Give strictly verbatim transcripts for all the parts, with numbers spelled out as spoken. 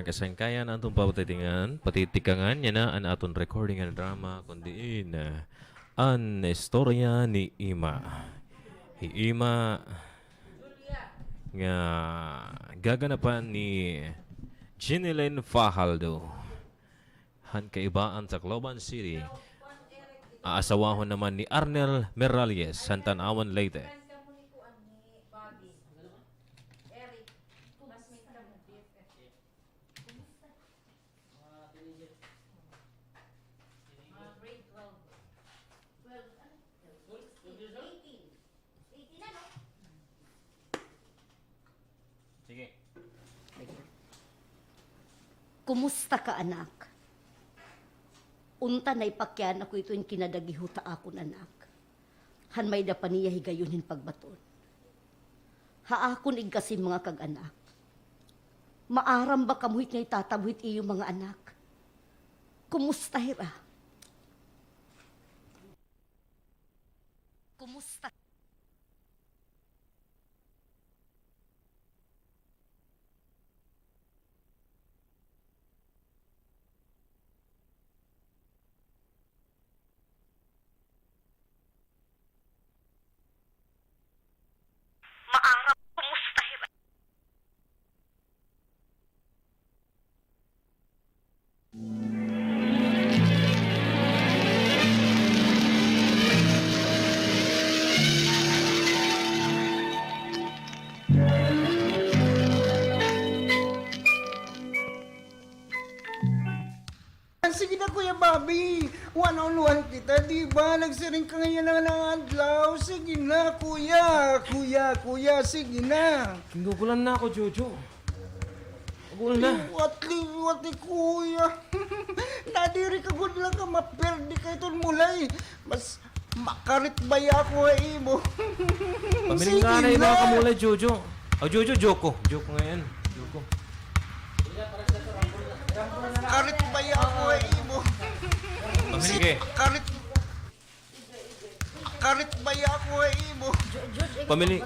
Kasangkayan, aton papatitingan, patitikangan yana an aton recording nga drama, kun diin, ah, An Istorya ni Ima. Hi Ima nga gaganapan ni Jeneline Fajaldo. Han Kaibaan, Tacloban City. Aasawahon naman ni Arnel Miralles, han Tanauan, Leyte. Sige. Kumusta ka, anak? Unta naipakiana ko ito in kinadagiho ta akon anak. Han may-ada pa niya higayon hin pagbaton. Ha akon igkasi mga kag-anak, maaram ba kamo hit nga itatabo hit iyo mga anak? Kumusta hira? Kumusta? Maaram, kumusta hira? Ah, sige na, Kuya Bobby. Wanauluhan kita, di ba? Nagsiring ka ngayon na nga adlaw. Sige na, Kuya. Kuya, Kuya, sige na. Ginugulan na ako, Jojo. Gulan na. Liwat, liwat ni Kuya. Nadiri ka gud la nga maperde ka hiton mulay. Mas makarit baya ako ha imo. Pamiling la anay mga kamulay, Jojo. Aw, Jojo, Joko. Joko ngay-an. Joko. Karit baya ako ha imo. Pamiling. Sige. Karit. Karit baya ako ha imo. Pamiling.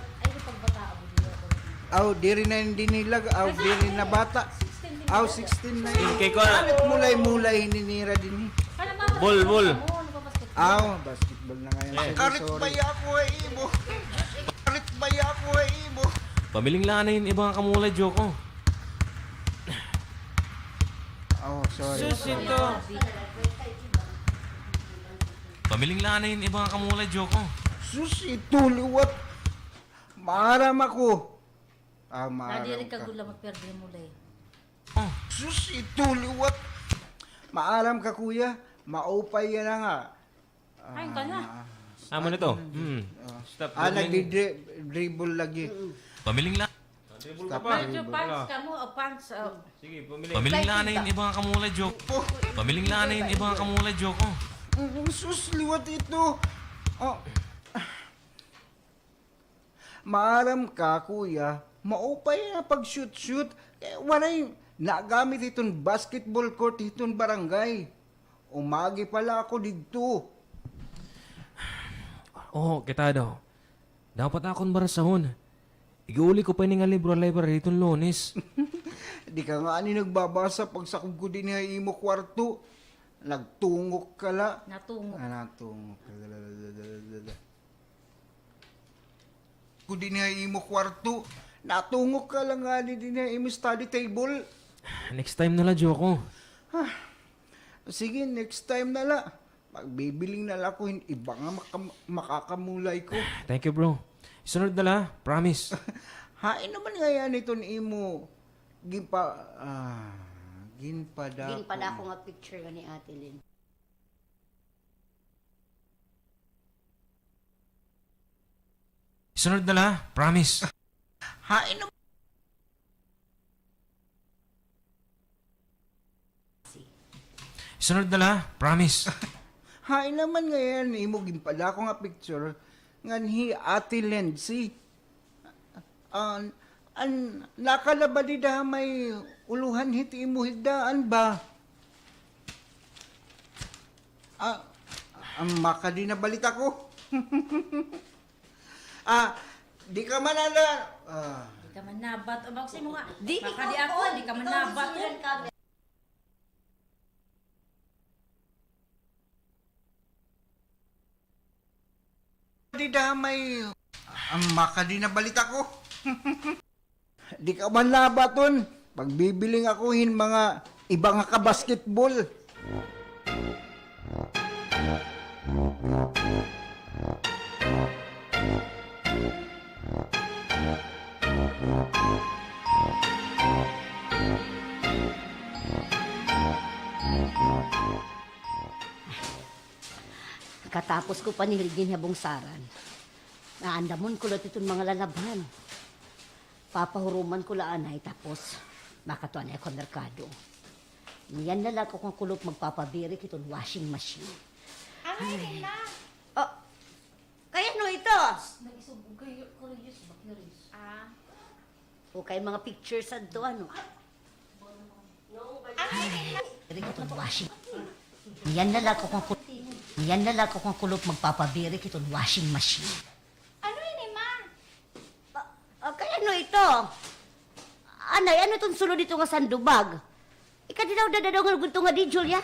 Aw, diri na ini dinhi la. Aw, diri na bata. Aw, sixteen na ini. Kay ko na. Karit mulay-mulay ini nira dinhi. Bol, bol. Aw, basketball na ngay-an. Eh. Sorry, sorry. Karit baya ako ha imo. Karit baya ako ha imo. Pamiling la anay ini mga kamulay, Joko. Oh, sorry, sorry. Sus, ito. Pamiling la anay ini mga kamulay, Joko. Sus, ito liwat. Maaram ako. Ah, maaram ka. Nadiri ka gud la maperde mulay. Oh. Sus, ito liwat. Maaram ka, Kuya. Maupay yana nga. Ay, ka na. Amo na to. Mm. Stop dribbling. Ah, nagdi-dribble lagi. Pamiling la. Dribble ka pa. Medyo pants ka mo, o pants, o. Sige, pamiling. Pamiling la anay ini mga kamulay, Joko. Pamiling la anay ini mga kamulay, Joko. Mm, sus, liwat ito. Oh. Maaram ka, Kuya, maupay nga pag-shoot-shoot. Kay waray nagamit hiton basketball court hiton barangay. Umagi pa la ako didto. Oo, kita daw. Dapat akon barasahon. Ig-uli ko pa ini nga libro ha library hiton Lunes. Di ka ngani nagbabasa pagsakob ko dinhi ha imo kwarto. Nagtungok ka la. Natungok. Ah, natungok ka. Ko dinhi ha imo kwarto. Natungok ka la ngani dinhi ha imo study table. Next time na la, Joko. Ah, sige, next time na la. Magbibiling na la ako hin iba nga maka-, makakamulay ko. Thank you, bro. Sunod na la, promise. Hain naman ngay-an iton imo ginpa-, ah, ginpadako. Ginpadako nga picture nga ni Ate Lynn. Sunod na la, promise. Hain naman. Sunod na la, promise. Hain naman ngay-an imo ginpadako nga picture ngan hi Ate Lindsay. An, an, nakalaba dida ha may ulohan hit imo higdaan ba? Ah, an makadi na balita ko. Ah, di ka man ala, ah. Ka manabat, o, baka mo nga. Di, makadi ako, di ka manabat, o. Di damay, ang makadi na balita ko. Di ka man labaton. Pagbibiling ako hin mga iba nga ka-basketball. Katapos ko panilhig hin habungsaran, naandamon ko la iton mga lalabhan. Papahuruman ko la anay, tapos makatua na ako ha merkado. Niyan na la ako nga kulop magpapabirik hiton washing machine. Ano ini, ma? O, kay ano ito? Nag-isog ko kay Curious ba, Curious? Ah. O, kay mga pictures adto, ano? Ano ini, ma? Birik hiton washing. Niyan na la ako nga kul-, niyan na la ako nga kulop magpapabirik hiton washing machine. Ano ini, ma? Ah, ah, kay ano ito? Anay, ano iton sulod hito nga sandubag? Ikadi daw dadadaw nga gudto nga di, Julia?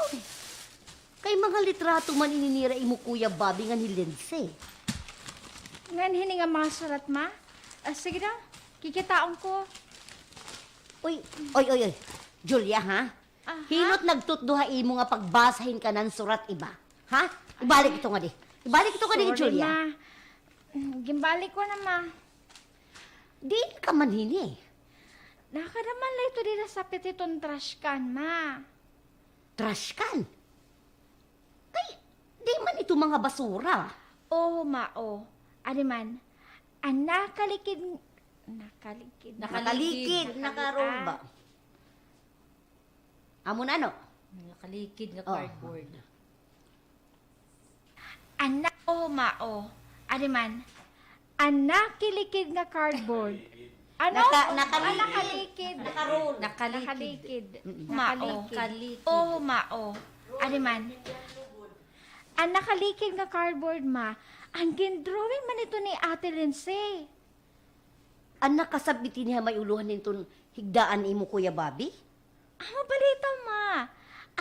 Uy, kay mga litrato man ini nira imo Kuya Bobby ngan hi Lindsay. Ngan hini nga mga surat, ma? Ah, sige daw, kikitaon ko. Uy, uy, uy, uy. Julia, ha? Aha. Hin-o it nagtutdo ha imo nga pagbasa hin kanan surat iba? Ha? Ibalik ito ngadi. Ibalik ito ngadi, Julia. Sorry, ma. Mm, ginbalik ko na, ma. Diin ka man hini? Nakada man la ito dida sapit hiton trash can, ma. Trash can? Kay, di man ito mga basura. Oo, ma, o. Adi man, an nakalikid, nakalikid. Nakalikid, nakaroll ba? Amo na, no? Nakalikid nga cardboard. An na-, o, ma, o. Adi man. An nakilikid nga cardboard. Ano? Naka-, nakalikid. An nakalikid. Nakaroll. Nakalikid. Nakalikid. Mm-mm. Ma, o. Nakalikid. O, ma, o. Adi man. An nakalikid nga cardboard, ma. An gindrawing man ito ni Ate Lindsay. An nakasabit hini ha may ulohan hiton higdaan ni imo Kuya Bobby? Amo balita, ma.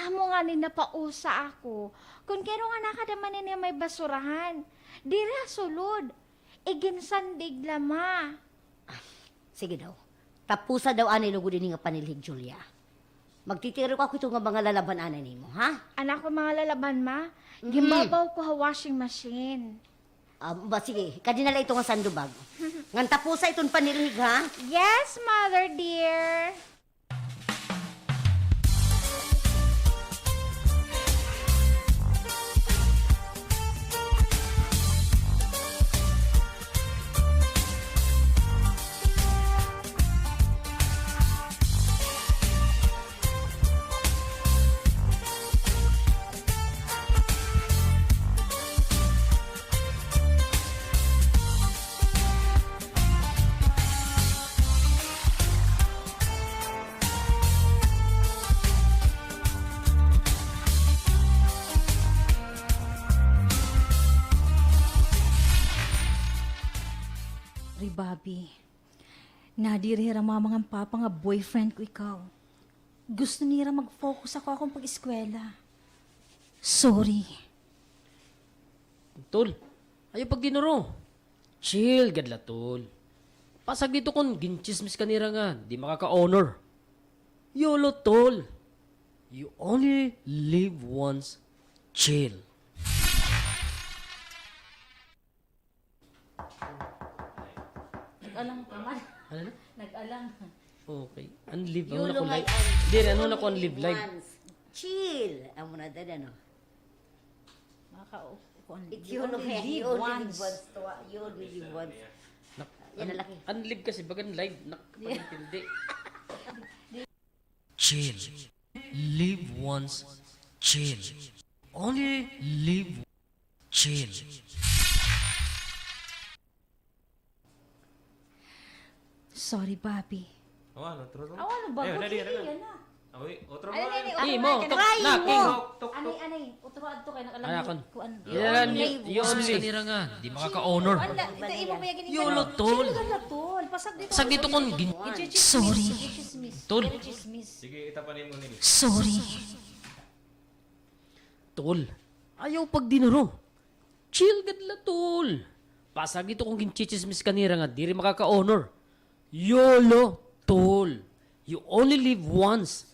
Amo ngani napausa ako kon kay ano nga nakada man ini ha may basurahan. Diri ha sulod. Iginsandig la, ma. Ah, sige daw. Tapusa daw anay lugod ini nga panilhig, Julia. Magtitirok ako hito nga mga lalabhan anay nimo, ha? An akon mga lalabhan, ma? Mm. Ginbawbaw ko ha washing machine. Ah, ba, sige, kadi na la ito nga sandubag. Ngan tapusa iton panilhig, ha? Yes, mother dear. Sorry, Bobby. Nadiri hira mama ngan papa nga boyfriend ko ikaw. Gusto nira mag-focus ako akon pag-eskwela. Sorry. Tol, ayaw pagdinuro. Chill gad la, tol. Pasag dito kon ginchismis ka nira nga di makaka-honor. YOLO, tol. You only live once. Chill. Nag-alang ka man. Ano na? Nag-alang. Okay. An live, ano na ko live? Diri, ano na ko an live, live? Chill. Amo na dada, no? Maka-, kuan, you only live once. You only live once. Nak-, an, an live kasi, bagan live, nakapagintindi. Chill. Live once, chill. Only live chill. Sorry, papi. Oh, ano, otro, otro? Oh, ano ba? Ayun, dali, dali. Sige na. Awi, otro mo. Ano, ano, ano, imo, ano, tok, ano, knocking. Try mo. Tok, tok. Anay, anay, otro adto kay nakalang kuan. Ano, ano? Ano, you only live once. Kanira nga, di makaka-honor. Wala, ito, imo pa yung ginigano. Yolo, tol. Sige na, tol. Pasag dito. Pasag dito kon gin-, sorry. Tol. Sige, itapan mo nila. Sorry. Tol, ayaw pagdinuro. Chill gad la, tol. Pasag dito kon ginchichismis kanira nga diri makaka-honor. Yolo, tol. You only live once.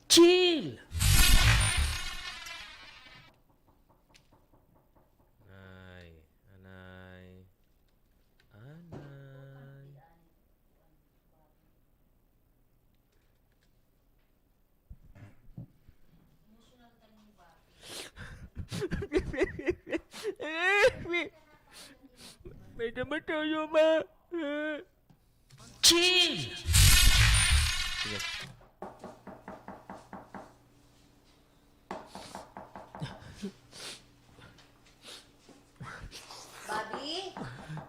Chill! Anay, anay, anay. May naman tayo, ma. Chill! Sige. Bobby?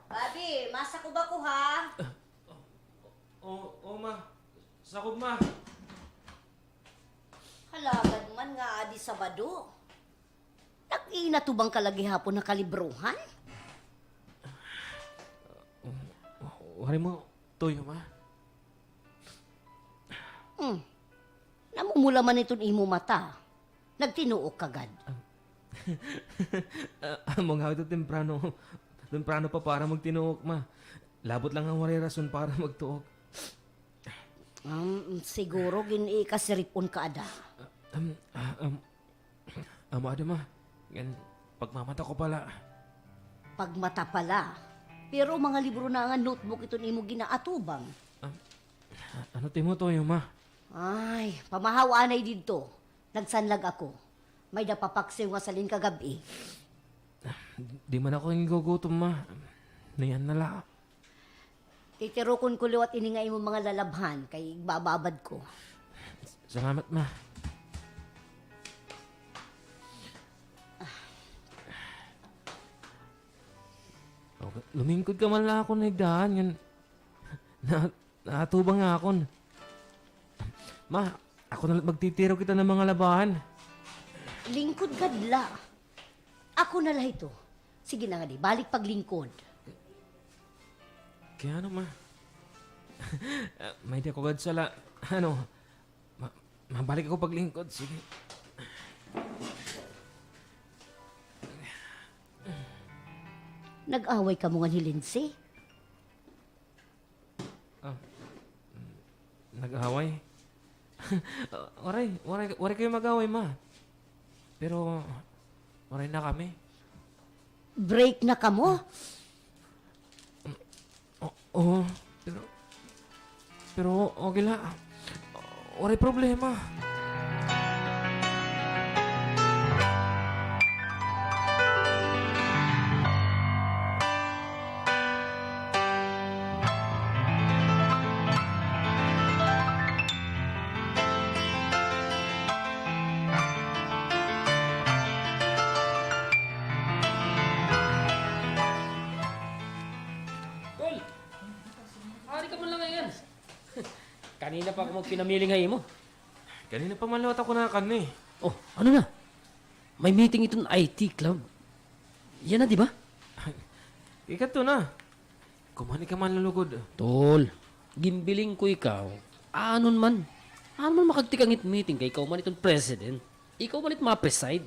Bobby, masakob ako, ha? O, o, ma. Sakob, ma. Halagad man nga adi Sabado. Nag-inatubang ka la gihapon ha kalibrohan? Waray mo tuyo, ma. Hmm. Namumula man iton imo mata. Nagtinuok ka gad. Ah, amo nga ito temprano. Temprano pa para magtinuok, ma. Labot la nga waray rason para magtuok. Um, siguro gin-ikasirip-on ka ada. Um, ah, um, amo ada, ma. Ngan, pagmamata ko pa la. Pagmata pa la. Pero mga libro na nga notebook iton imo ginaatubang. Ah, ano it imo tuyo, ma? Ay, pamahaw anay didto. Nagsanlag ako. May-ada papaksiw nga salin kagab-i. Di man ako gingugutom, ma. Niyan na la. Titirukon ko liwat ini nga imo mga lalabhan kay igbababad ko. Salamat, ma. Okay, lumingkod ka man la akon higdaan ngan na, naatubang nga akon. Ma, ako na la magtitirok hito nga mga labahan. Lingkod gad la. Ako na la hito. Sige na ngadi, balik paglingkod. Kay ano, ma? Ah, may-ada ako gad sala. Ano? Ma-, mabalik ako paglingkod. Sige. Nag-away kamo ngan hi Lindsay? Ah, nag-away? Waray, waray, waray kami mag-away, ma. Pero, waray na kami. Break na kamo? O-, oo, pero, pero okay la. Waray problema. Tol! Ari ka man la ngay-an. Kanina pa ako magpinamiling ha imo. Kanina pa man liwat ako nakanhi. O, ano na? May meeting iton I T club. Yana, di ba? Ikadto na. Kumanhi ka man lugod. Tol, ginbiling ko ikaw. Aanon man? Aanon man makagtikang it meeting kay ikaw man iton president? Ikaw man it ma-preside?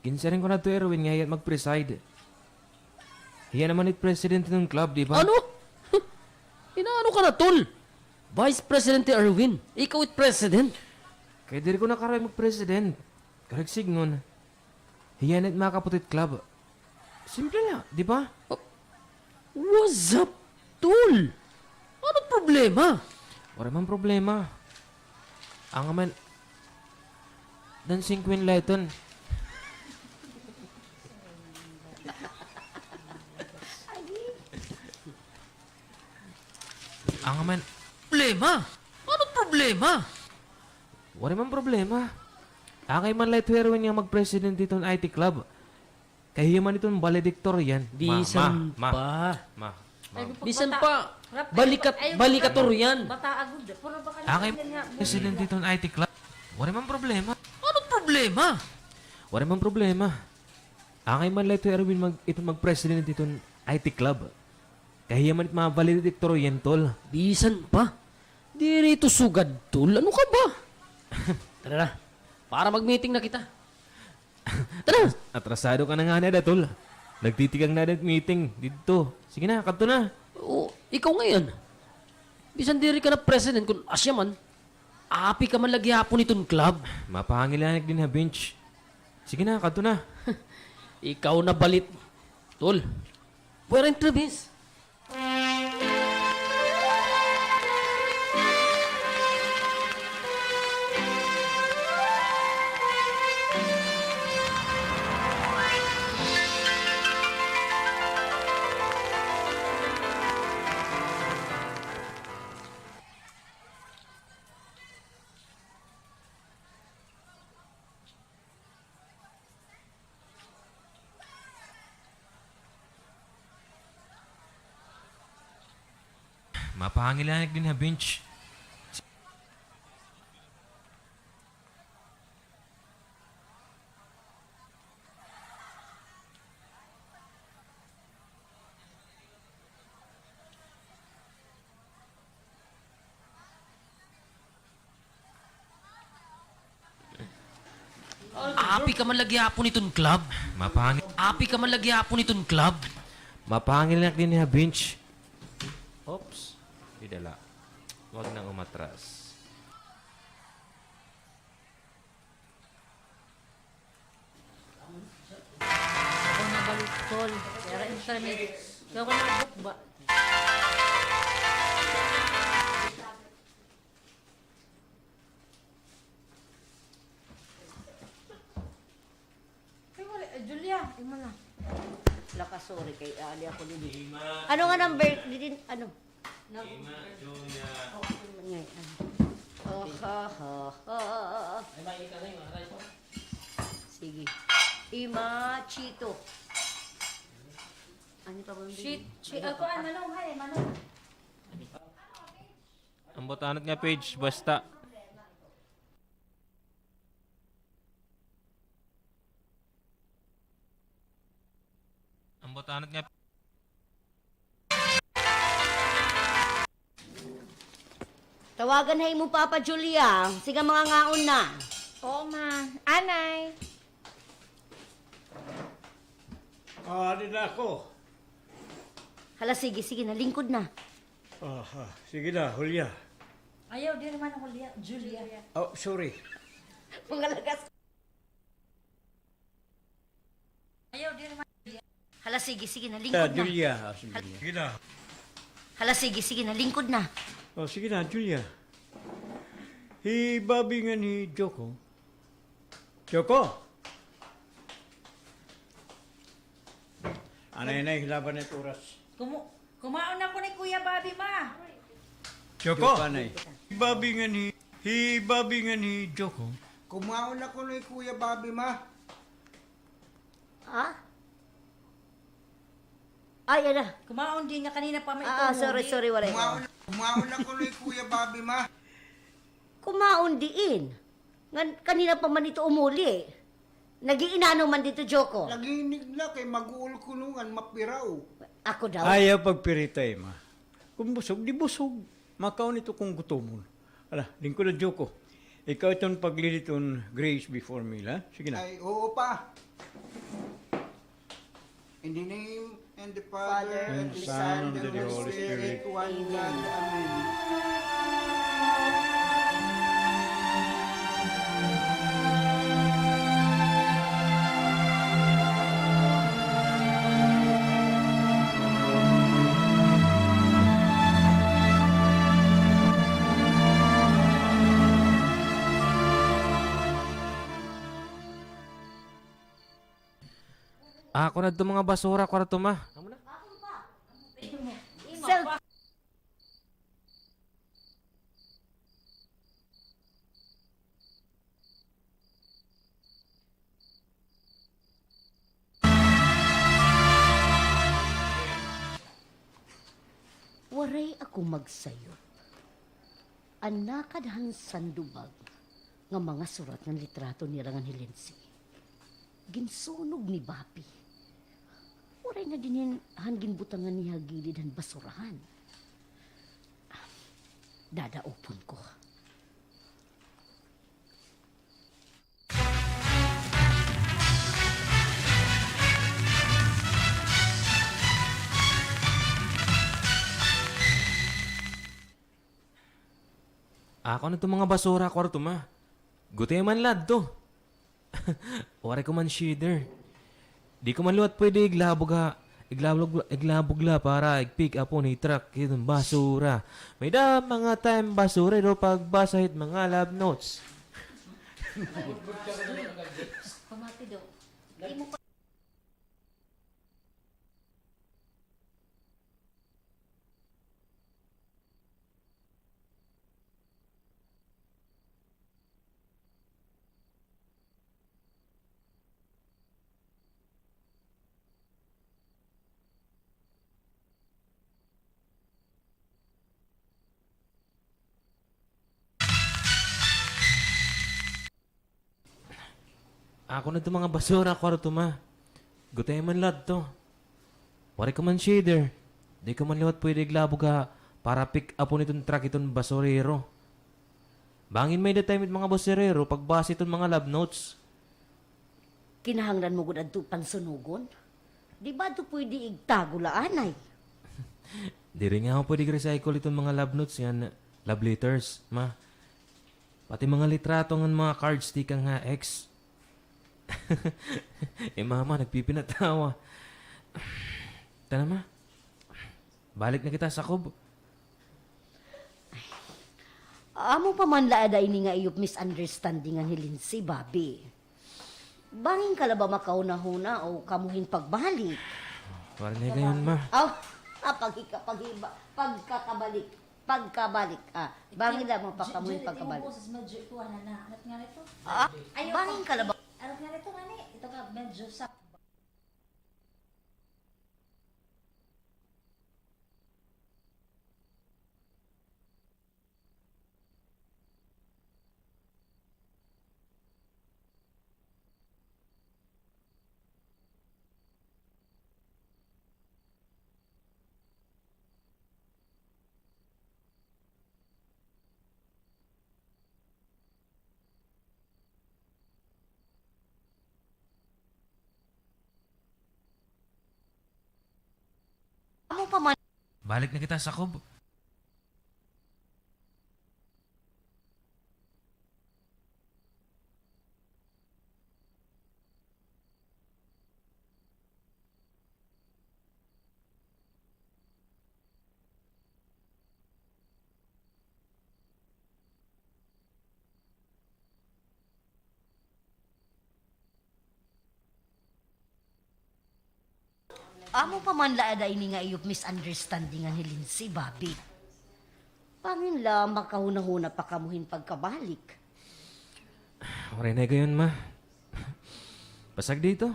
Ginsiring ko na adto hi Erwin nga hiya it mag-preside. Hiya naman it president hiton club, di ba? Ano? Inaano ka na, tol? Vice President hi Erwin. Ikaw it president. Kay diri ko na karayo mag-president. Karuyag sidngon, hiya na it makaputi hit club. Simple la, di ba? Oh, what's up, tol? Ano problema? Waray man problema. Ang aman, dancing queen la iton. Ang aman, problema? Ano problema? Waray man problema. Akay man la ito, Erwin, nga mag-president hiton I T club. Kay hiya man iton valedictorian. Ma, bisan ma, ma, pa. Ma, ma. Bisan pa, balikat-, valedictorian. Akay president hiton I T club. Waray man problema. Ano problema? Waray man problema. Akay man la ito, Erwin, mag-, iton mag-president hiton I T club. Kay hiya man it mga valedictorian, tol. Bisan pa. Diri ito sugad, tol. Ano ka ba? Tara na. Para mag-meeting na kita. Tara. Atrasado ka na ngani ada, tol. Nagtitikang na ada meeting didto. Sige na, kadto na. O, ikaw ngay-an. Bisan diri ka na president kun asya man. Api ka man la gihapon hiton club. Mapahangil la dinhi ha bench. Sige na, kadto na. Ikaw na balit. Tol, puwera in Travis. Mapahangil la dinhi ha bench. Api ka man la gihapon hiton club. Mapahangil. Api ka man la gihapon hiton club. Mapahangil la dinhi ha bench. Oops. Dida la. Huwag nang umatras. Ako na balik, tol. Kaya internet. Kaya ako nabukba. Ay, wala. Ay, Julia, imo na. Laka, sorry, kay ali ako didi. Ano nga number? Didi, ano? Ima, Julia. Ngay, ano? Oh, ha, ha, ha. Sige. Ima, Chito. Ano pa ba? Shit, shit. Ako, ano, manong, hay, manong. Ambot anot nga page, basta. Ambot anot nga. Tawagan ha imo papa, Julia. Sige, mangangaon na. Oo, ma. Anay. Ah, adi na ako. Hala, sige, sige na. Lingkod na. Aha, sige na, Julia. Ayaw, diri man Julia. Julia. Oh, sorry. Pangalagas. Ayaw, diri man Julia. Hala, sige, sige na. Lingkod na. Julia. Ah, sige. Sige na. Hala, sige, sige na. Lingkod na. Oh, sige na, Julia. Hi Bobby ngan hi Joko. Joko! Anay, anay, hilaban na it oras. Kumu-, kumaon na ko ni Kuya Bobby, ma. Joko! Joko, anay. Hi Bobby ngan hi, hi Bobby ngan hi Joko. Kumaon na ko ni Kuya Bobby, ma. Ha? Ay, ala. Kumaon din nga kanina pa may... Ah, sorry, sorry, wala. Kumaon, kumaon na ko ni Kuya Bobby, ma. Kumaon diin. Ngan kanina pa man ito umuli. Nag-iinano man dito, Joko? Naghihinig la kay mag-uol kuno ngan mapiraw. Ako daw? Ayaw pagpiritay, ma. Kun busog, di busog. Makaon ito kun gutomon. Ala, lingkod na, Joko. Ikaw iton pag-lead iton Grace Before Me, la? Sige na. Ay, oo, pa. In the name and the Father, and the Son, and the Holy Spirit, one God. Amen. Ako na ito mga basura, kwarto, ma. Sir. Waray ako magsayop. An nakad han sandubag nga mga surat ngan litrato nira ngan hi Lindsay, ginsunog ni Bobby. Waray na dinhi han ginbutangan niya ha gilid han basurahan. Dadaopon ko. Ako na ito mga basura ha kwarto, ma. Gutiay man la adto. Waray ko man shader. Di ko man liwat pwede iglabog ha, iglabog, iglabog la para ig-pick up-on it truck hit basura. May-ada mga time basura, pero pagbasa hit mga love notes. Pamati daw. Di mo pa Ako na ito mga basura ha kwarto, ma. Gutiay man la adto. Waray ko man shader. Di ko man liwat pwede iglabog ha para pick up-on hiton truck hiton basurero. Bangin may-ada time it mga basurero pagbasa hiton mga love notes. Kinahanglan mo gud adto pansunugon? Di ba adto pwede igtago la anay? Diri ngani pwede ig-recycle hiton mga love notes ngan love letters, ma. Pati mga litrato ngan mga cards tikang ha ex. Hi mama nagpipinatawa. Tana, ma. Balik na kita ha sakob. Amo pa man la ada ini nga iyo misunderstanding ngan hi Lindsay, Bobby. Bangin ka la ba makahunahuna o kamo hin pagbalik? Waray na gayon, ma. Aw, ah, paghika-, paghiba-, pagkakabalik. Pagkabalik, ah. Bangin la mo pa kamo hin pagkabalik. Ah, bangin ka la ba? Ano nga ito, ngani? Ito ka, medyo sa Amo pa man. Balik na kita ha sakob. Amo pa man la ada ini nga iyo misunderstanding ngan hi Lindsay, Bobby. Bangin la makahunahuna pa kamo hin pagkabalik. Waray na gayon, ma. Pasagdi ito.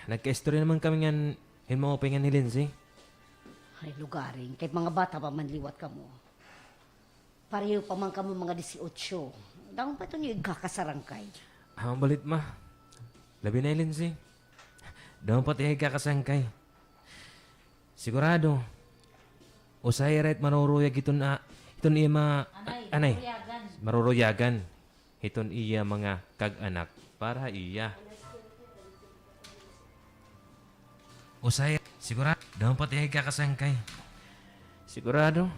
Nagkaistorya naman kami ngan hin maupay ngan hi Lindsay. Ay, lugaring, kay mga bata pa man liwat kamo. Pareho pa man kamo mga disiotso. Damo pa ito niyo igkakasarangkay. Amo balit, ma. Labi na hi Lindsay. Damo pa it iya igkakasangkay. Sigurado, usa hira it maruruyag hiton, ah, hiton iya mga, anay, anay, maruruyagan. Maruruyagan hiton iya mga kag-anak para ha iya. Usa hira, sigurado, damo pa it iya igkakasangkay. Sigurado,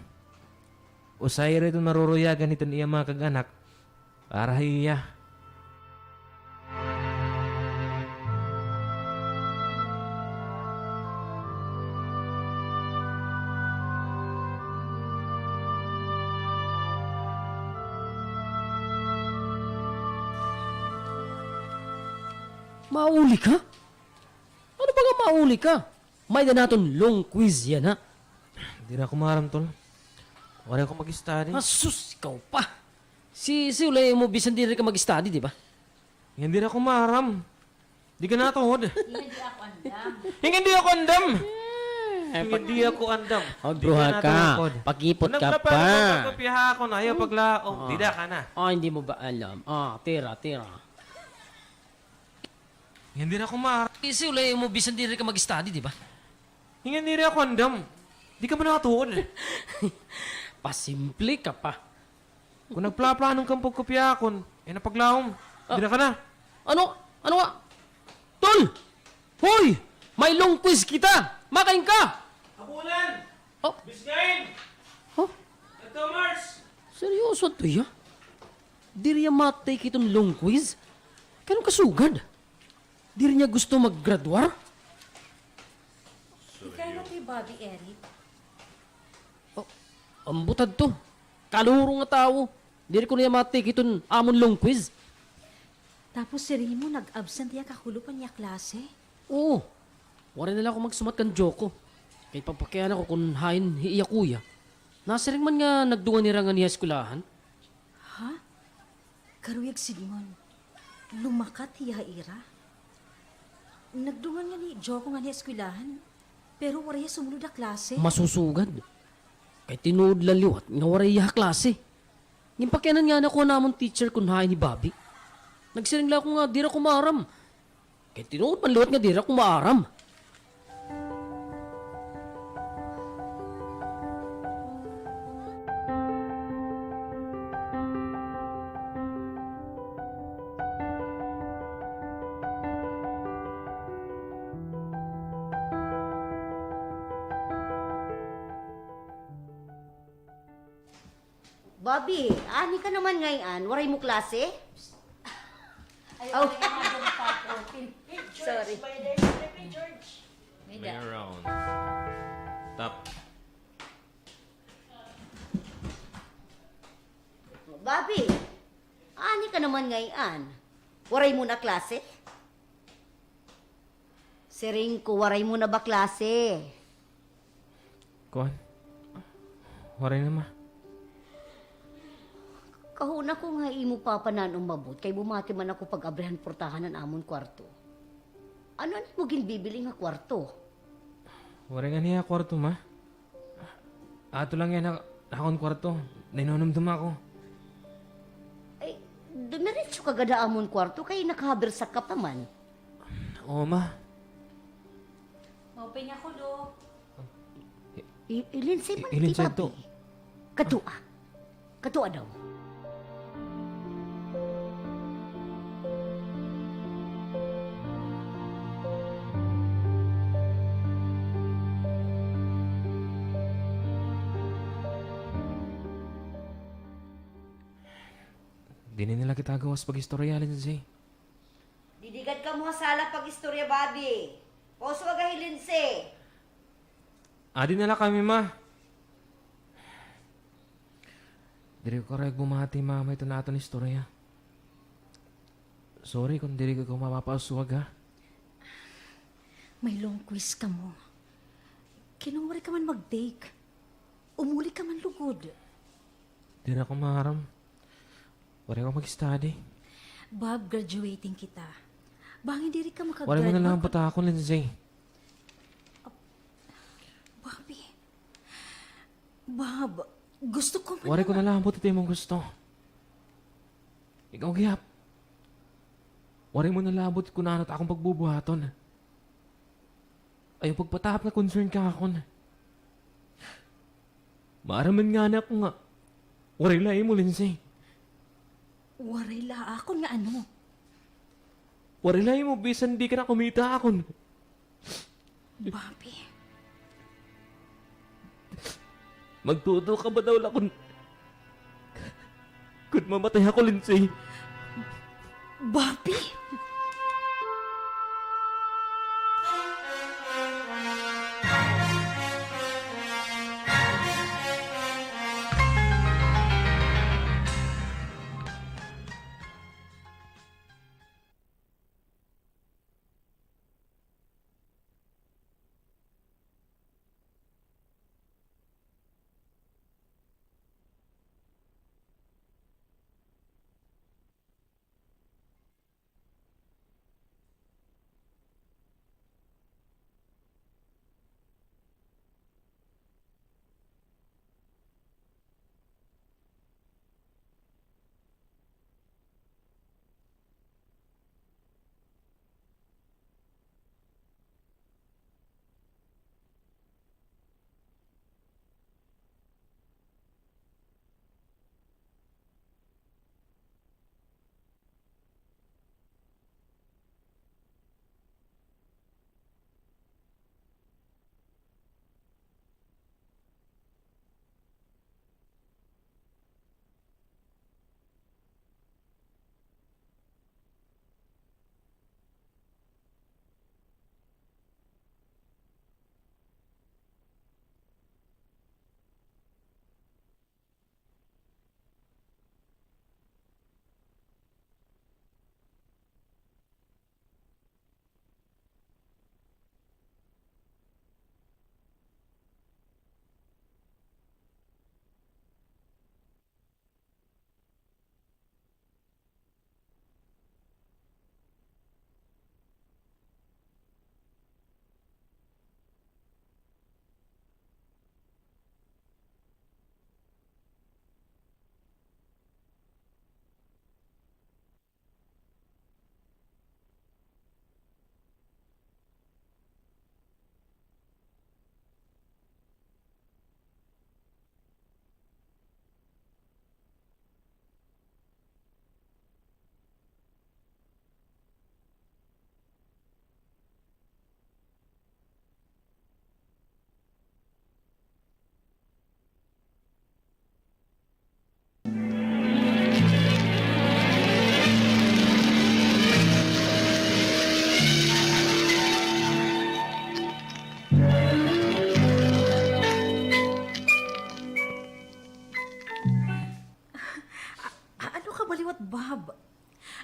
usa hira iton maruruyagan hiton iya mga kag-anak para ha iya. Mauli ka? Ano ba nga mauli ka? May-ada naton long quiz yana, ha? Diri ako maaram, tol. Waray ako mag-study. Ah, sus, ikaw pa. Si, si Ulay mo, bisan diri ka mag-study, di ba? Ngan diri ako maaram. Di ka natuod. Ngan diri ako andam. Ngan diri ako andam. Hmm. Hindi ako andam. Magbruha ka. Pakipot ka pa. Nagpapakopya ako na. Ayaw paglaom. Dida ka na. Ah, hindi mo ba alam? Ah, tira, tira. Hindi na ako ma- Kasi ulay mo, bisan diri ka mag-study, di ba? Hingan diri ako andam. Di ka man nakatuod. Pasimple ka pa. Kung nagplaplanon kang pagkopya akon, eh, napaglaom. Ah. Dida ka na. Ano? Ano nga? Tol! Hoy! May long quiz kita! Makain ka! Abulan! Oh. Bisgain! Oh? Nagkamars! Seryoso to, ya? Diri ya matake iton long quiz? Kanong kasugad? Diri niya gusto maggraduar? Ikaw na kay Bobby, Eric. Oh, ambot adto. Kaluro nga tawo. Diri ko niya matake iton amon long quiz. Tapos si Remo nag-absent hiya kahulo pa niya klase? Oo. Waray na la ako magsumat kan Joko. Kay pagpakiana ko kon hain hi iya kuya. Nasiring man nga nagdungan hira nganhi ha eskwelahan. Ha? Karuyag sidngon, lumakat hiya ha ira? Nagdungan nganhi hi Joko nganhi ha eskwelahan, pero waray hiya sumulod ha klase. Masusugad. Kay tinuod la liwat nga waray hiya ha klase. Ginpakianan ngani ako han amon teacher kon hain hi Bobby. Nagsiring la ako nga diri ako maaram. Kay tinuod man liwat nga diri ako maaram. Bobby, ani ka naman ngay-an? Waray mo klase? Ay, oh. Waray nga doon pa ako. Sorry. May round. Tap. Bobby, ani ka naman ngay-an? Waray mo na klase? Siring ko, waray mo na ba klase? Kuan? Waray na, ma. Kahuna ko nga imo papa nan umabot, kay bumati man ako pag-abri han purtahan han amon kwarto. Ano an imo ginbibiling ha kwarto? Waray nganhi ha kwarto, ma. Ato lang yana ha akon kwarto. Nahinumdom ako. Ay, dumiretso ka gad ha amon kwarto kay nakahabersak ka pa man. Oo, ma. Maupay nga kulop. I-, i-, Lindsay man, i-, Lindsay to. Kadto, ah. Kadto daw. Diri na la kita gawas pag-istorya, Lindsay. Didi gad kamo ha sala pag-istorya, Bobby. Pauso aga hi Lindsay. Adi na la kami, ma. Diri ko karuyag bumati, mama, iton aton istorya. Sorry kon diri ko ikaw mapapausuwag, ha? May long quiz kamo. Kinungwari ka man mag-take. Umuli ka man lugod. Diri ako maaram. Waray ako mag-study. Bob, graduating kita. bangin diri ka makagraduate. Waray mo na la ambot ha akon, Lindsay. Bobby. Bob, gusto ko man. Waray ko na la ambot it imo gusto. Ikaw gihap. Waray mo na la ambot kun ano it akon pagbubuhaton. Ayaw pagpatahap nga concern ka ha akon. Maaram man ngani ako nga waray la imo, Lindsay. Waray la akon nga ano? Waray la imo bisan di ka na kumita ha akon. Bobby. Magtuo ka ba daw la kun, kun mamatay ako, Lindsay? Bobby!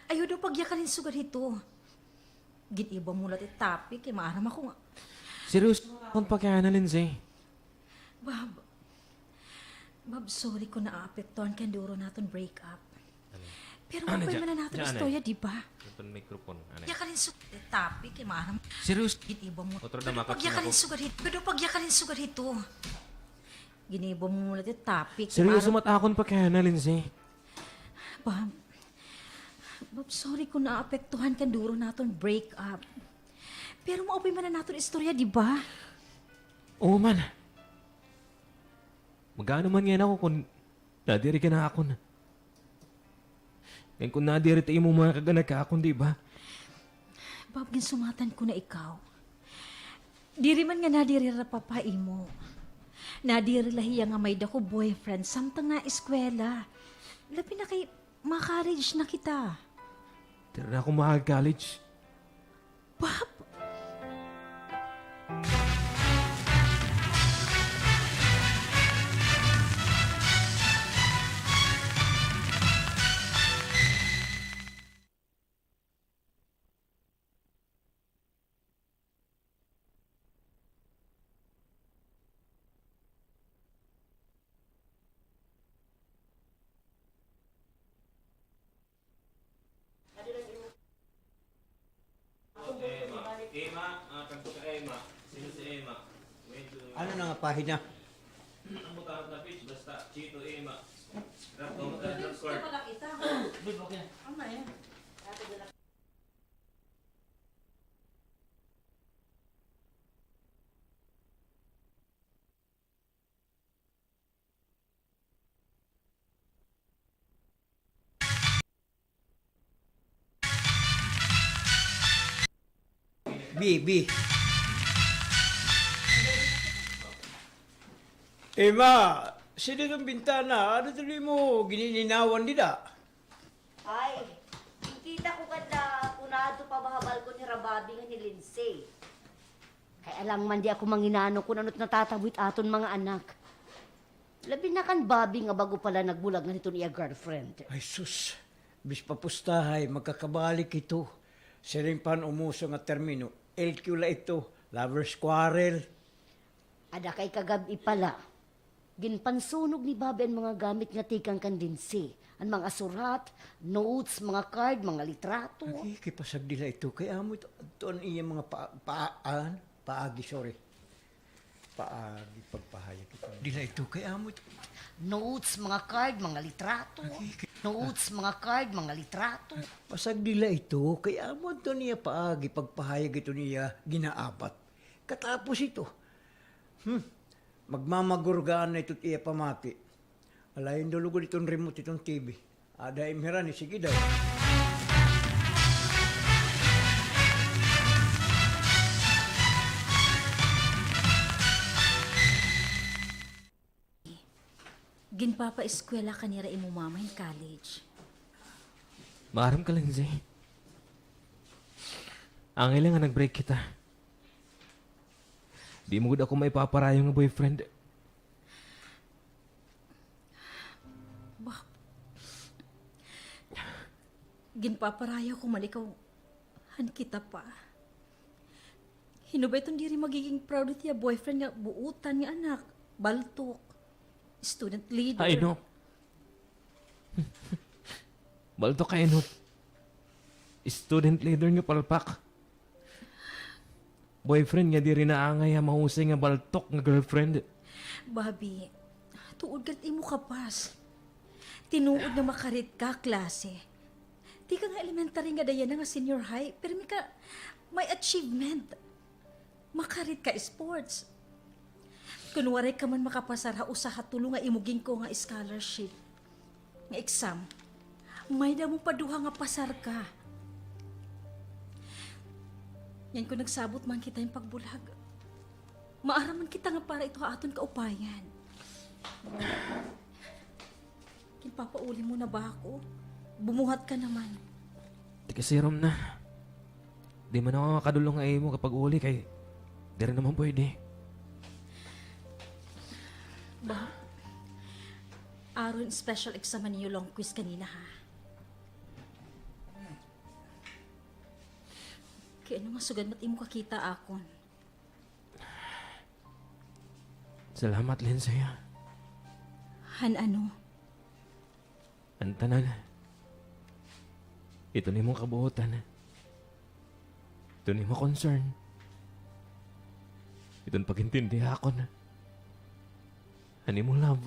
Ayaw daw pagyakarin sugad hito. Gin-iba mo la it topic, kay maaram ako nga. Seryoso akon pakiana, Lindsay. Bob, Bob, sorry kon naapektuhan ka hin duro han aton break up. Pero maupay man an aton istorya, di ba? Aton microphone, ano? Yakarin sugad it topic, kay maaram. Seryoso. Gin-iba mo. Otro na makapag-, yakarin sugad hito. Pero pagyakarin sugad hito. Gin-iba mo la it topic, kay maaram. Seryoso man it akon pakiana, Lindsay. Bob, Bob, sorry kon naapektuhan ka hin duro han aton break up. Pero maupay man an aton istorya, di ba? Oo man. Mag-aano man ngay-an ako kon nadiri ka na ha akon. Ngan kon nadiri it imo mga kag-anak ha akon, di ba? Bob, ginsumatan ko na ikaw. Diri man nga nadiri hira papa imo. Nadiri la hiya nga may-ada ko boyfriend samtang naeskwela. Labi na kay ma-college na kita. Diri na ako maka-college. Bob! Emma. Emma, ah, tagpo ka Emma. Sino si Emma? Ano na nga pahina? Ang butang na page, basta Chito Emma. Rap, rap, rap, rap, rap. Ano yan? Bi, bi. Emma, sidi it bintana, ano tuloy mo ginininawan dida? Ay, ginkita ko gad la kon aadto pa ba ha balkon hira Bobby ngan hi Lindsay. Kay alang man di ako manginano kon ano it natatabo hit aton mga anak. Labi na kan Bobby nga bag-o pa la nagbulag ngan hiton iya girlfriend. Ay sus, bis papustahay, magkakabalik ito. Siring pa han umuso nga termino, L Q la ito, lovers quarrel. Ada kay kagab-i pa la. Ginpansunog ni Bobby an mga gamit nga tikang kan Lindsay. An mga surat, notes, mga card, mga litrato. Agi, kay pasagdi la ito. Kay amo ito, adto an iya mga pa-, pa-, an, paagi, sorry. Paagi pagpahayag ito. Dila ito, kay amo ito. Notes, mga card, mga litrato. Agi, kay notes, mga card, mga litrato. Pasagdi la ito, kay amo adto an iya paagi pagpahayag ito an iya ginaabat. Katapos ito, hmm, magmamagurgaan na ito it iya pamati. Alayon daw lugod iton remote iton T V. Ada im hirani, sige daw. Ginpapaeskwela ka nira imo mama hin college. Maaram ka, Lindsay. Angay la nga nag-break kita. Di mo gud ako maipaparayo nga boyfriend. Bob, ginpaparayo ko man ikaw han kita pa. Hin-o ba iton diri magiging proud it iya boyfriend nga buotan nga anak, baltok, student leader? Ay, no. Baltok ka, Enot. Student leader nga palpak. Boyfriend nga diri naangay ha mahusay nga baltok nga girlfriend. Bobby, tuod gad imo kapas. Tinuod nga makarit ka ha klase. Tikang ha elementary ngada yana nga senior high, pirmi ka may achievement. Makarit ka sports. Kon waray ka man makapasar ha usa ha tulo nga imo ginkuha nga scholarship nga exam, may-ada mo pa duha nga pasar ka. Ngan kon nagsabot man kita hin pagbulag, maaram man kita nga para ito ha aton kaupayan. Ginpapauli mo na ba ako? Bumuhat ka naman. Tikasirom na. Di man ako makadulong ha imo kapag-uli kay diri naman pwede. Ba, aron special exam an iyo long quiz kanina, ha? Sugad mat imo kakita akon. Salamat, Lindsay, ha. Han ano? An tanan. Iton imo kabuotan. Iton imo concern. Iton pag-intindi ha akon. An imo love.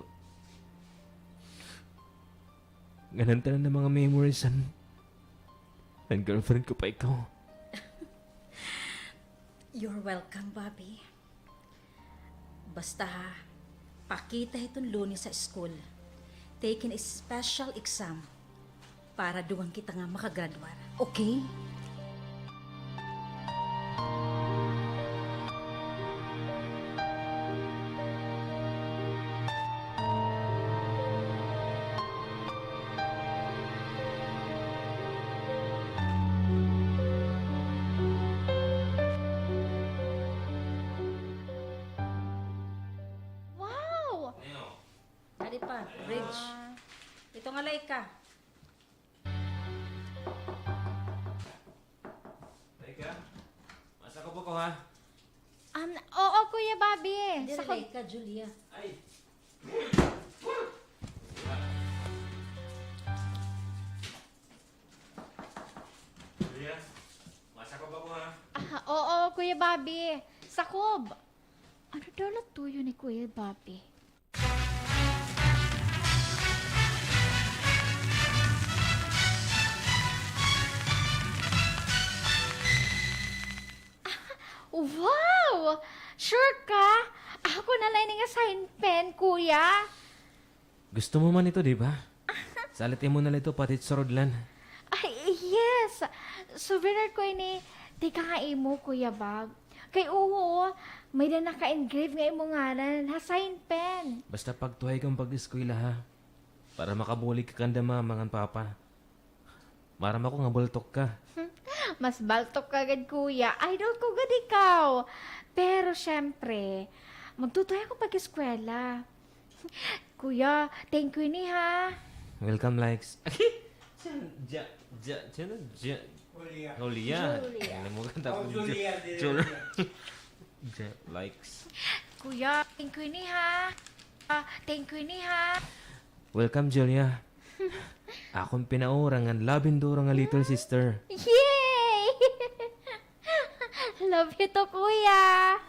Ngan an tanan nga mga memories han, han girlfriend ko pa ikaw. You're welcome, Bobby. Basta, ha, pakita hiton Lunes ha school. Taking a special exam para dugang kita nga makagradwar. Okay? Wow! Ano? Adi pa, bridge. Ah. Ito nga, Laika. Laika? Masakob ako, ha? Um, oo, Kuya Bobby. Diri, Sakob. Laika, Julia. Ay. Julia, masakob ako, ha? Ah, oo, Kuya Bobby. Sakob. Ano daw la tuyo ni Kuya Bobby? Wow! Sure ka? Ako na la ini nga sign pen, kuya. Gusto mo man ito, di ba? Salit imo na la ito, pati it surudlan. Ay, yes! Souvenir ko ini, tikang ha imo, Kuya Bob. Kay oo, may-ada naka-engrave nga imo ngaran ha sign pen. Basta pagtuhay ka pag-eskwela, ha? Para makabulig ka kanda mama ngan papa. Maaram ako nga bultok ka. Mas baltok ka gad, kuya. Idol ko gad ikaw. Pero, syempre, magtutuhay ako pag-eskwela. Kuya, thank you ini, ha. Welcome, Likes. Ja, ja, ja, ja. Julia. Julia. Julia. Nalimutan ko. Oh, Julia, Julia. Julia. Ja, Likes. Kuya, thank you ini, ha. Ah, thank you ini, ha. Welcome, Julia. Akon pinaura ngan labindura nga little sister. Yay! Love you too, kuya.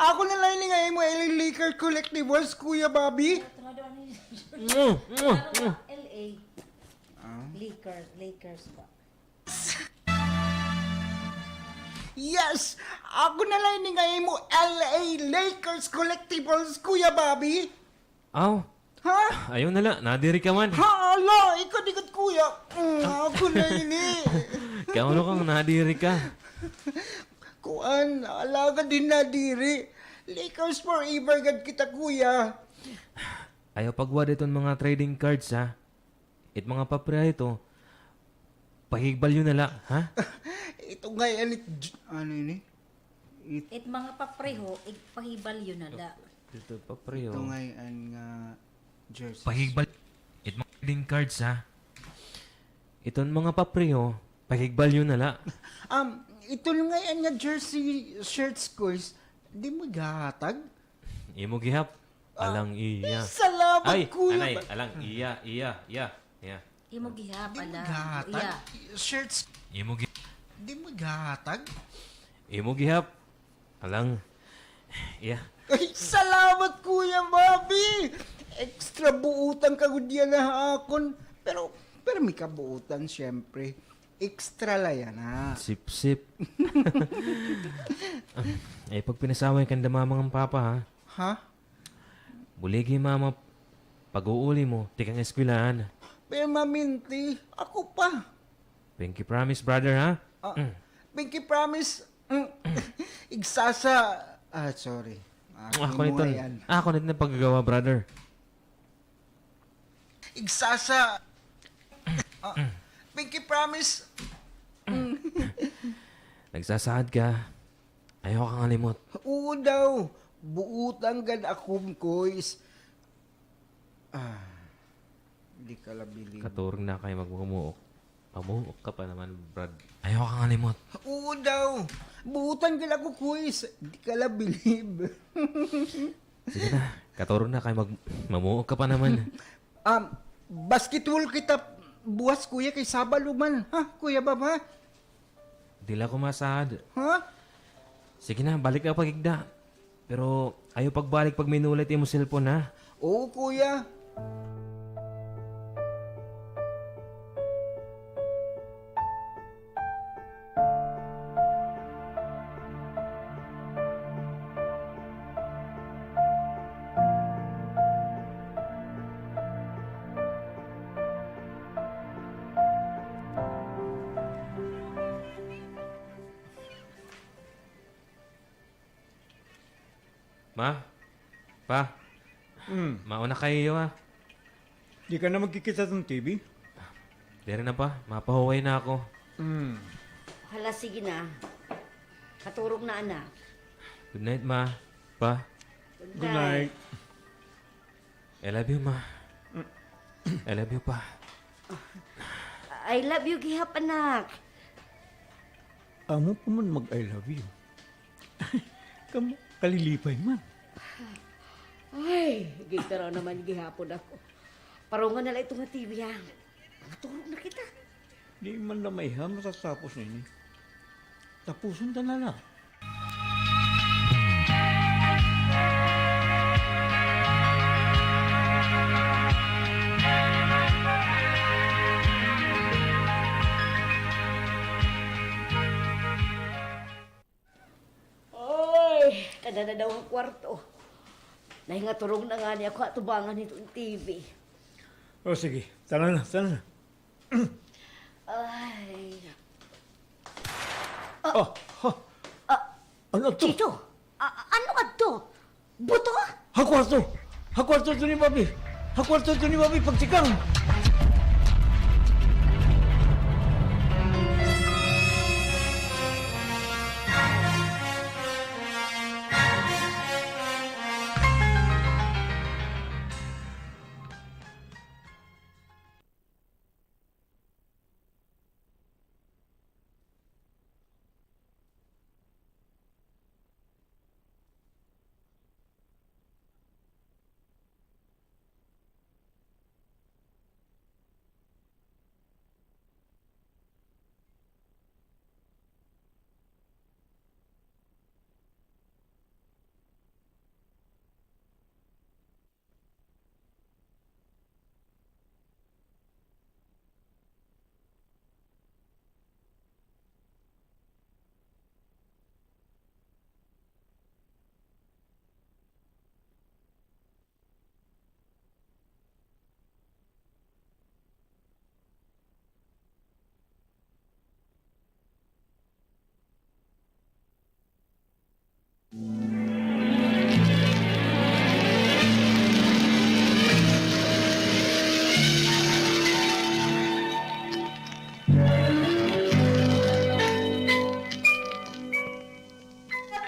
Ako na la ini nga imo L A Lakers collectibles, Kuya Bobby. Mwah, mwah, mwah. L A. Ah. Lakers, Lakers ba? Yes! Ako na la ini nga imo L A Lakers collectibles, Kuya Bobby. Aw. Ha? Ayaw na la, nadiri ka man. Hala, ikaw di gad, kuya. Mm, ako na ini. Kauno kang nadiri ka. Kuan, alagad hin nadiri. Lakers forever gad kita, kuya. Ayaw pagwad iton mga trading cards, ha? It mga papriha ito, pahigbalyo na la, ha? Ito ngay-an it j-, ano ini? It, it mga papriho, igpahibalyo na la. Ito, papriho. Ito ngay-an nga jersey. Pahigbal-, it mga trading cards, ha? Iton mga papriho, pahigbalyo na la. Um, ito ngay-an nga jersey shirts ko is, di mo gihatag? Imo gihap. Alang iya. Ay, salamat, kuya. Ay, anay, alang iya, iya, iya, iya. Imo gihap, alang iya. Shirts. Imo gi-, di mo gihatag? Imo gihap. Alang iya. Ay, salamat, Kuya Bobby. Extra buotan ka gud yana ha akon. Pero, pero may kabuotan, syempre. Extra la yana. Sip-sip. Ay, pagpinasaway kanda mama ngan papa, ha? Ha? Buligi mama, pag-uuli mo, tikang eskwelahan. Permanente, ako pa. Pinky promise, brother, ha? Ah, pinky promise, mm, igsasa-, ah, sorry. Ah, ako nito, ako nito na paggagawa, brother. Igsasa-, ah, Pinky promise. Nagsasaad ka. Ayaw ka ngalimot. Oo daw. Buotan gad ako, kuys. Ah, di ka la bilib. Katurog na kay magmumuok. Mamuok ka pa naman, Brad. Ayaw ka ngalimot. Oo daw. Buotan gad ako, kuys. Di ka la bilib. Sige na. Katurog na kay mag-, mamuok ka pa naman. Um, basketball kita buwas, kuya, kay Sabado man. Ha, Kuya Bab, ha? Diri la ako masaad. Ha? Sige na, balik la pag-igda. Pero ayaw pagbalik pag minulat imo cellphone, ha? Oo, kuya. Ma? Pa? Mm. Mauna kayo, ha? Di ka na magkikita sa T V? Diri na, Pa. Mapahuway na ako. Mm. Hala, sige na. Katurog na, anak. Good night, Ma. Pa. Good night. Good night. I love you, Ma. I love you, Pa. I love you gihap, anak. Amo pa man mag-I love you. Kam-, kalilipay man. Ay, gintaraw naman gihapon ako. Parungan na la ito nga T V, ha. Matulog na kita. Di man la, Maiha, matatapos na ini. Tapuson ta na la. Oy, kada na daw ha kwarto. Nahingaturog na ngani ako ha tubangan hiton T V. O, sige. Tara na, tara na. Ay. Ah. Oh, oh. Ah. Ano to? Chito, a-, ano adto? Buto? Ha kwarto! Ha kwarto to ni Bobby! Ha kwarto to ni Bobby, pagtikang!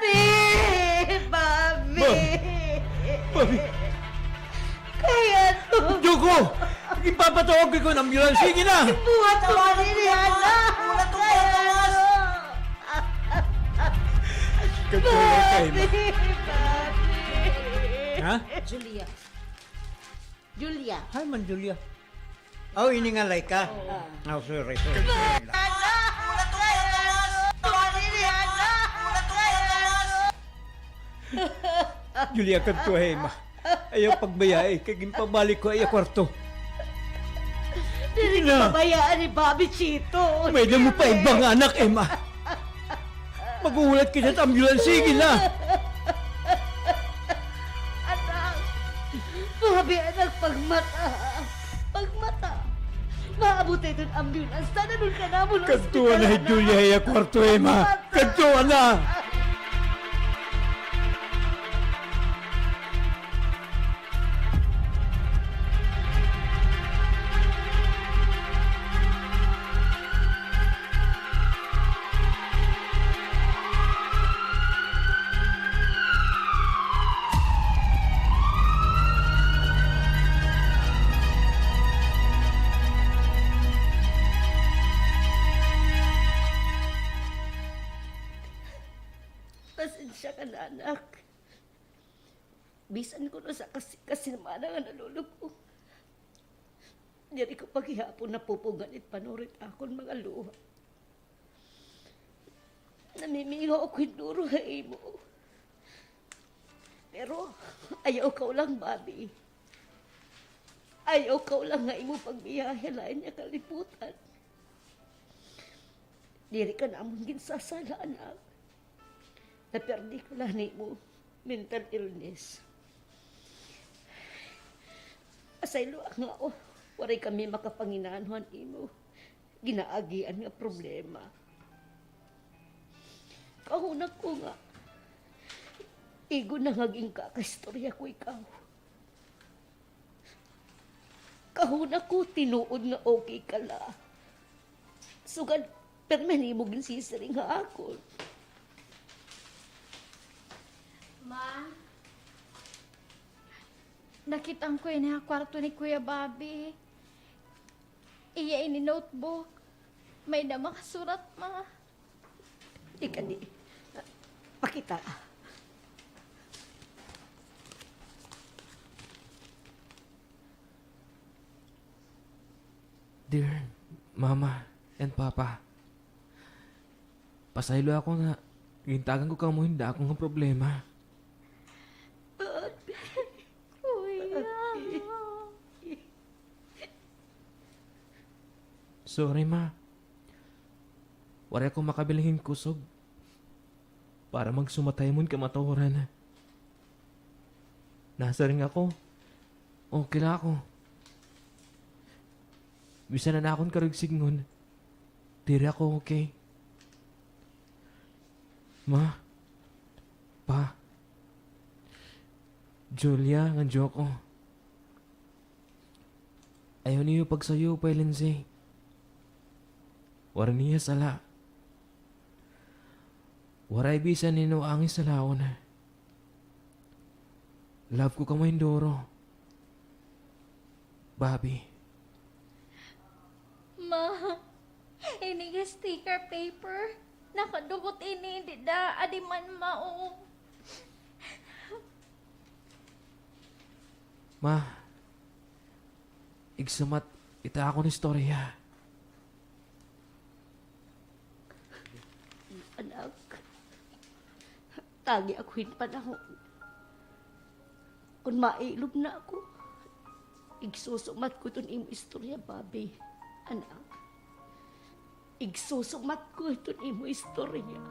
Bobby! Bobby! Bobby! Kay ano? Joko! Ipapatawag ko an ambulance. Sige na! Buhat ako ni Rihanna! Kay ano? Kadto na kay ma. Bobby! Bobby! Ha? Julia. Julia. Hi, Ma'am Julia. Aw, ini nga Laika. Oo. Aw, sorry, sorry. Julia, kadto ha imo. Ayaw pagbayai, kay ginpabalik ko ha iya kwarto. Diri ko pabayaan ni Bobby, Chito. May-ada mo pa iba nga anak, Emma. Maghuhulat kita hit ambulance. Sige na. Anak. Bobby, anak, pagmata. Pagmata. Maabot na iton ambulance. Dad-on ka namon ha ospital, anak. Kadto na hi Julia ha iya kwarto, Emma. Pagmata. Kadto na. Pasensya ka na, anak. Bisan kuno usa ka si-, ka semana nga nalulubong, diri ko pa gihapon napupugngan it panuri hit akon mga luha. Namimingaw ako hin duro ha imo. Pero ayaw kaw lang, Bobby. Ayaw kaw lang nga imo pagbiyahe ha lain nga kalibutan. Diri ka namon ginsasala, anak. Naperdi ka la han imo mental illness. Pasayloa nga, o, waray kami makapanginanwa han imo ginaagian nga problema. Kahuna ko nga igo na nga ginkakaistorya ko ikaw. Kahuna ko tinuod nga okay ka la. Sugad, pirme nimo ginsisiring ha akon. Ma, nakit-an ko ini ha kwarto ni Kuya Bobby. Iya ini notebook. May-ada makasurat, ma. Ika di. Pakita. Dear Mama and Papa, pasayloa ako nga gintagan ko kamo hin dako nga problema. Kuya. Sorry, Ma. Waray ako makabiling hin kusog para magsumat ha imo hin kamatuoran. Nasiring ako, okay la ako. Bisan an akon karuyag sidngon, diri ako okay. Ma, Pa, Julia, ngan Joko. Ayaw niyo pagsayo upay, Lindsay. Waray niya sala. Waray bisan hin-o an iya salaon. Love ko kamo hin duro. Bobby. Ma, ini nga sticker paper, nakadukot ini dida, adi man, ma, o. Ma, igsumat ita akon istorya. Anak, tagi ako hin panahon. Kon mailob na ako, igsusumat ko iton imo istorya, Bobby. Anak, igsusumat ko iton imo istorya.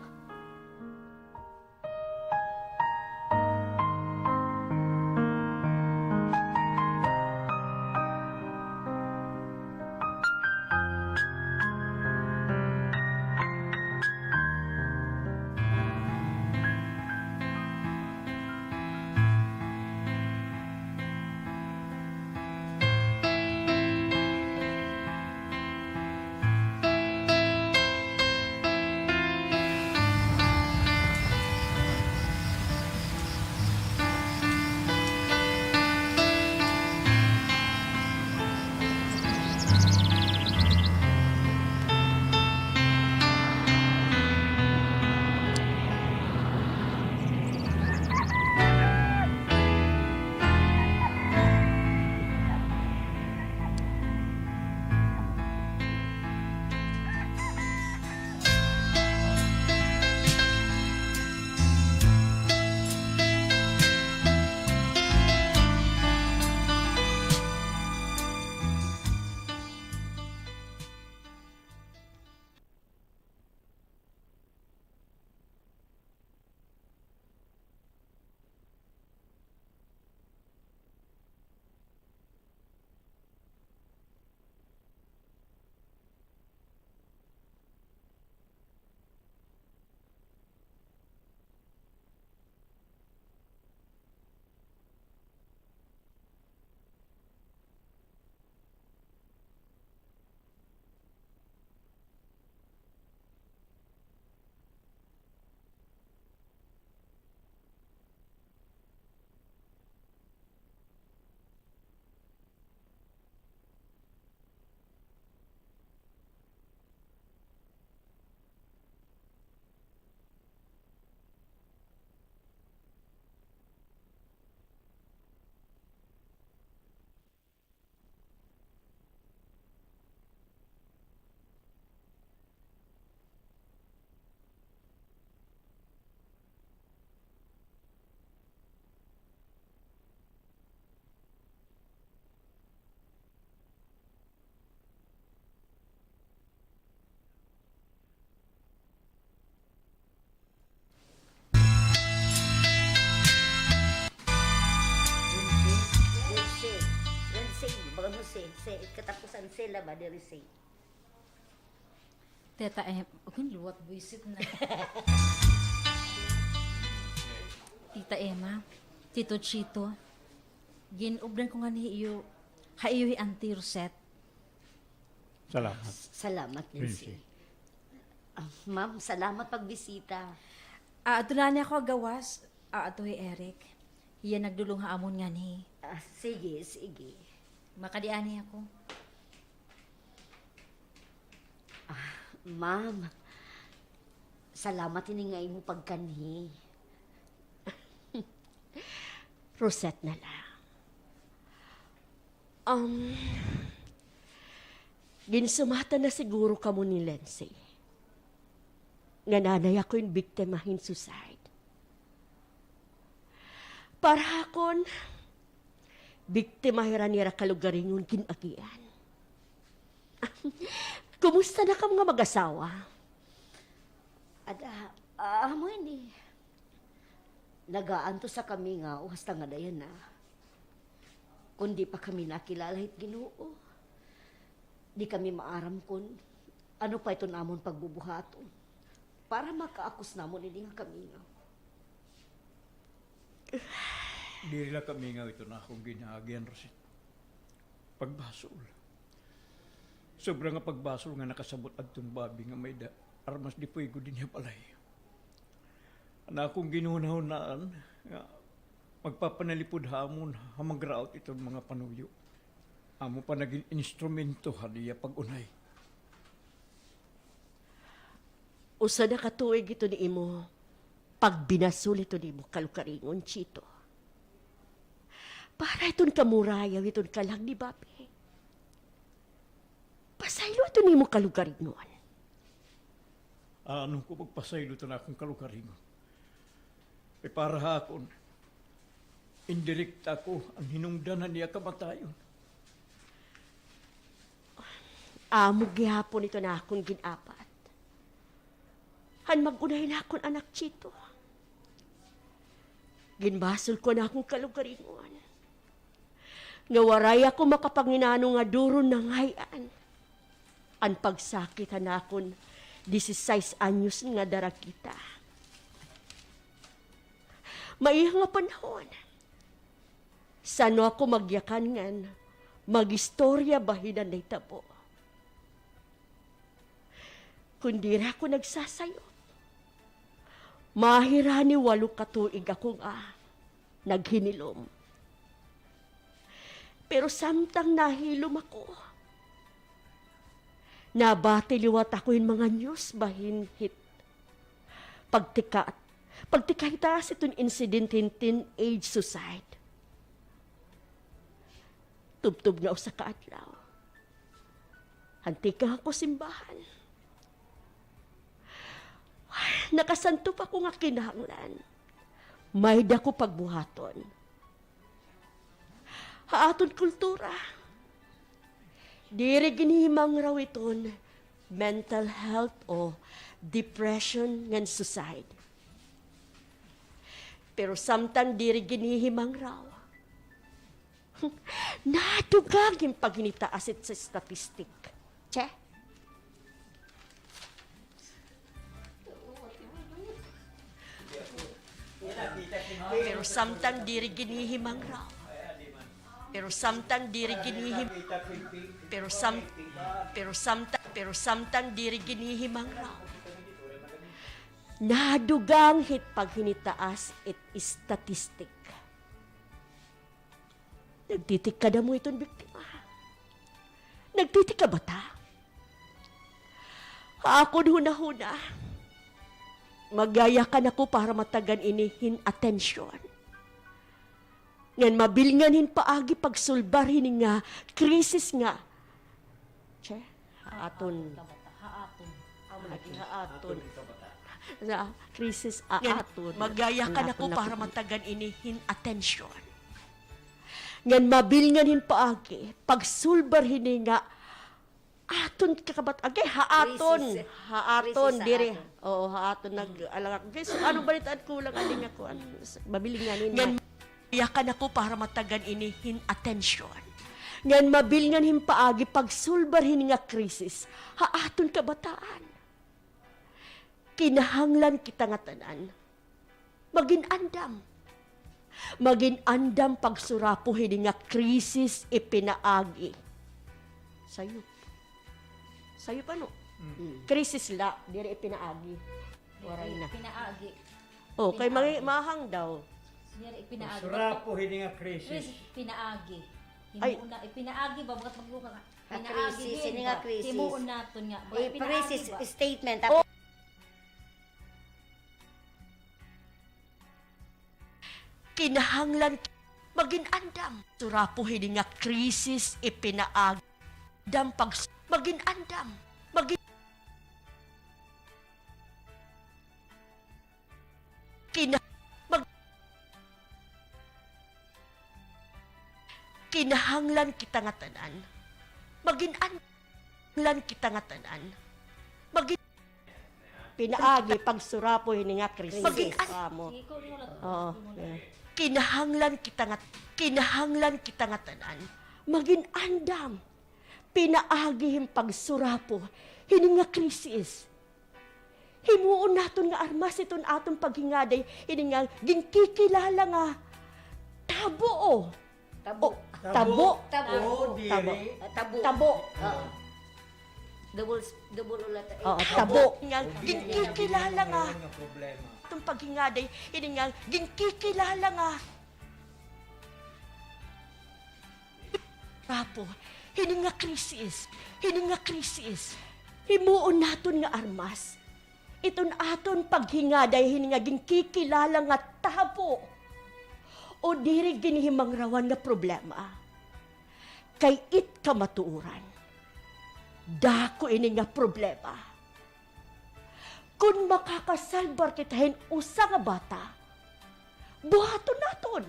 Katapusan sila ba diri si Tita Em-, okay, liwat buwisit na. Tita Emma, Tito Chito, gin-updan ko ngani iyo, ha iyo hi Auntie Rosette. Salamat. Salamat, Lindsay. Lindsay. Ah, ma'am, salamat pagbisita. Ah, adto na ako ha gawas. Ah, adto hi Eric. Hiya nagdulong ha amon ngani. Ah, sige, sige. Makadi anay ako. Ah, ma'am, salamat hini nga imo pagkanhi. Rosette na la. Um, ginsumatan na siguro kamo ni Lindsay nga nanay ako in biktima hin suicide. Para ha akon, biktima hira nira kalugaringon gin-agian. Kumusta na kamo nga mag-asawa? Ada, ah, amo ini. Nagaantos kami nga hasta ngada yana. Kon di pa kami nakilala hit Ginoo, di kami maaram kon ano pa iton amon pagbubuhaton para makaakos namon ini nga kamingaw. Diri la kamingaw iton akon gin-aagian, Rosette. Pagbasol. Sobra nga pagbasol nga nakasabot adton babi nga may-ada armas de fuego dinhi ha balay. An akon ginhunahunaan nga magpapanalipod ha amon ha magraot iton mga panuyo. Amo pa nagin instrumento han iya pag-unay. Usa na ka tuig iton imo pagbinasol iton imo kalugaringon, Chito. Para iton kamurayaw iton kalag ni babi. Pasaylo iton imo kalugaringon. Ano ko pagpasaylo iton akon kalugaringon? Kay para ha akon, indirekta ko an hinungdan han iya kamatayon. Amo gihapon iton akon gin-abat. Han mag-unay nakon anak, Chito. Ginbasol ko an akon kalugaringon nga waray ako makapanginano nga duron na ngay-an an pagsakit han akon disisais anyos nga daragita. Maiha nga panahon, san-o ako magyakan ngan mag-istorya bahin han nahitabo? Kon diri ako nagsasayop, mahirani walo ka tuig ako nga naghinilom. Pero samtang nahilom ako, nabati liwat ako hin mga news bahin hit pagtika, pagtika hitaas iton insidente hin teenage suicide. Tubtob nga usa ka adlaw, han tikang ako simbahan, nakasantop ako nga kinahanglan may-ada ko pagbuhaton. Ha aton kultura, diri ginhihimangraw iton mental health o depression ngan suicide. Pero samtang diri ginhihimangraw, nadugang hin paghinitaas it sa statistic. Che? Pero samtang diri ginhihimangraw. Pero samtang diri ginhihim-, pero sam-, pero samta-, pero samtang diri ginhihimangraw. Nadugang hit paghinitaas it statistic. Nagtitikadamo iton biktima. Nagtitikabata. Ha akon hunahuna, magyayakan ako para matagan ini hin atensyon. Ngan mabilngan hin paagi pagsulbar hini nga krisis nga Che, ha aton. Ha aton. Amo lagi, ha aton. Sa krisis ha aton. Magyayakan ako para matagan ini hin atensyon. Ngan mabilngan hin paagi pagsulbar hini nga aton kakabat-, agi, ha aton. Krisis, eh. Ha aton, krisis ha diri. Aton. Oo, ha aton nag-alangak. Guys, ano balitaan ko lang, aling ako, ano, mabilngan hini. Ngan Yakan ako para matagan ini hin atensyon. Ngan mabilngan hin paagi pagsulbar hini nga krisis ha aton kabataan. Kinahanglan kita ngatanan magin andam. Magin andam pagsurapo hini nga krisis ipinaagi. Sayop. Sayop ano? Mm. Krisis la, diri ipinaagi. Waray na. Pinaagi. Oh, kay pinaagi. Mahang daw. Diri ipinaagi. Pagsurapo hini nga krisis. Krisis, pinaagi. Ay. Himuon na, ipinaagi ba? Bagat magluka nga. Ha, pinaagi krisis, hini nga krisis. Himuon naton nga. Eh, pinaagi krisis ba? Statement. Oh. Kinahanglan magin andam. Surapo hini nga krisis ipinaagi. Dam pag magin andam. Magin kina mag kinahanglan kita ngatanan. Magin an lan kita ngatanan. Magin pinaagi pagsurapo hini nga krisis. Magin an amo. Oo. Yeah. Kinahanglan kita nga, kinahanglan kita ngatanan. Magin andam. Pinaagi hin pagsurapo hini nga krisis. Himuon naton nga armas iton aton paghingaday hini nga ginkikilala nga tabo. Tabo. O, tabo. Tabo. Tabo. Tabo. Ah, tabo. Ah. Double, double ulat. Oo, tabo. Nga ginkikilala nga problema. Iton paghingaday hini nga ginkikilala nga rapo, hini nga krisis, hini nga krisis. Himuon naton nga armas iton aton paghingaday hini nga ginkikilala nga tabo o diri ginhimangrawan nga problema. Kay it kamatuoran, dako ini nga problema. Kon makakasalbar kita hin usa nga bata, buhaton naton.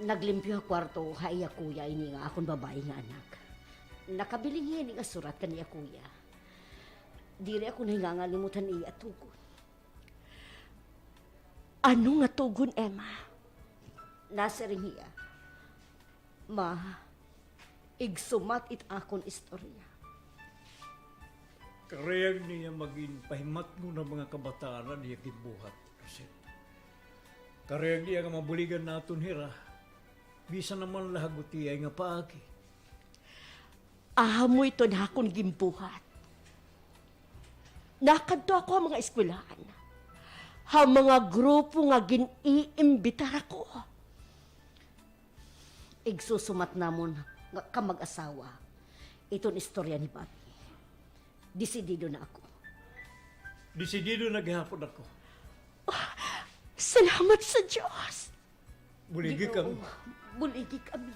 Naglimpyo ha kwarto ha iya kuya ini nga akon babaye nga anak. Nakabilin hiya hini nga surat kan iya kuya. Diri ako nahingangalimot han iya tugon. Ano nga tugon, Emma? Nasiring hiya, "Ma, igsumat it akon istorya." Karuyag niya magin pahimatngon an mga kabataan an iya ginbuhat, Rosette. Karuyag niya nga mabuligan naton hira, bisan na man la ha gutiay nga paagi. Amo iton akon ginbuhat. Nakadto ako ha mga eskwelahan, ha mga grupo nga gin-iimbitar ako. Igsusumat namon nga kamag-asawa iton istorya ni Bobby. Desidido na ako. Desidido na gihapon ako. Ah, salamat sa Diyos! Buligi kami. Ginoo, buligi kami.